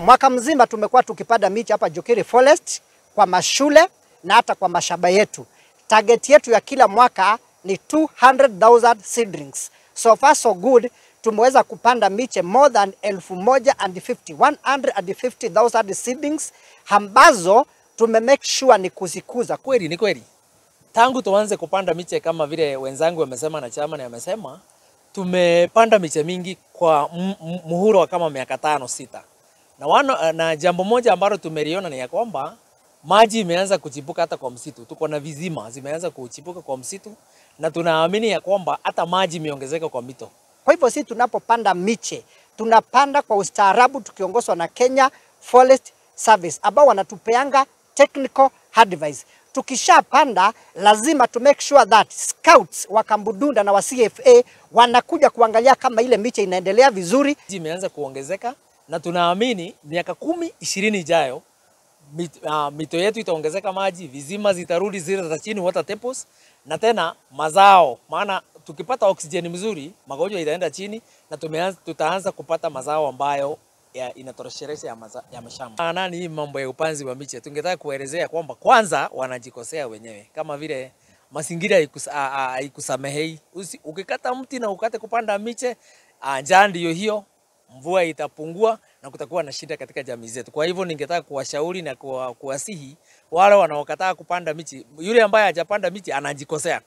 Mwaka mzima tumekuwa tukipanda miche hapa Jukiri Forest kwa mashule na hata kwa mashamba yetu. Target yetu ya kila mwaka ni 200,000 seedlings. So far so good, tumeweza kupanda miche more than 1,050, 150,000 seedlings ambazo tume make sure ni kuzikuza. Kweli ni kweli. Tangu tuanze kupanda miche kama vile wenzangu wamesema na chama na amesema, tumepanda miche mingi kwa muhula wa kama miaka 5 6. Na jambo moja ambalo tumeliona ni ya kwamba maji imeanza kuchipuka hata kwa msitu. Tuko na vizima zimeanza kuchipuka kwa msitu na tunaamini ya kwamba hata maji imeongezeka kwa mito. Kwa hivyo sisi tunapopanda miche, tunapanda kwa ustaarabu tukiongozwa na Kenya Forest Service ambao wanatupeanga technical advice. Tukishapanda lazima to make sure that scouts wa Kambudunda na wa CFA wanakuja kuangalia kama ile miche inaendelea vizuri. Imeanza kuongezeka na tunaamini miaka 10 20 ijayo mito yetu itaongezeka maji, vizima zitarudi zile za chini, water tables, na tena mazao, maana tukipata oksijeni mzuri magonjwa itaenda chini na tutaanza kupata mazao ambayo inatosheleza ya mashamba. Nani hii mambo ya upanzi wa miche, tungetaka kuelezea kwamba kwanza wanajikosea wenyewe, kama vile mazingira haikusamehei. Ukikata mti na ukate kupanda miche, njaa ndiyo hiyo, mvua itapungua na kutakuwa na shida katika jamii zetu. Kwa hivyo ningetaka kuwashauri na kuwasihi wale wanaokataa kupanda michi, yule ambaye hajapanda michi anajikosea.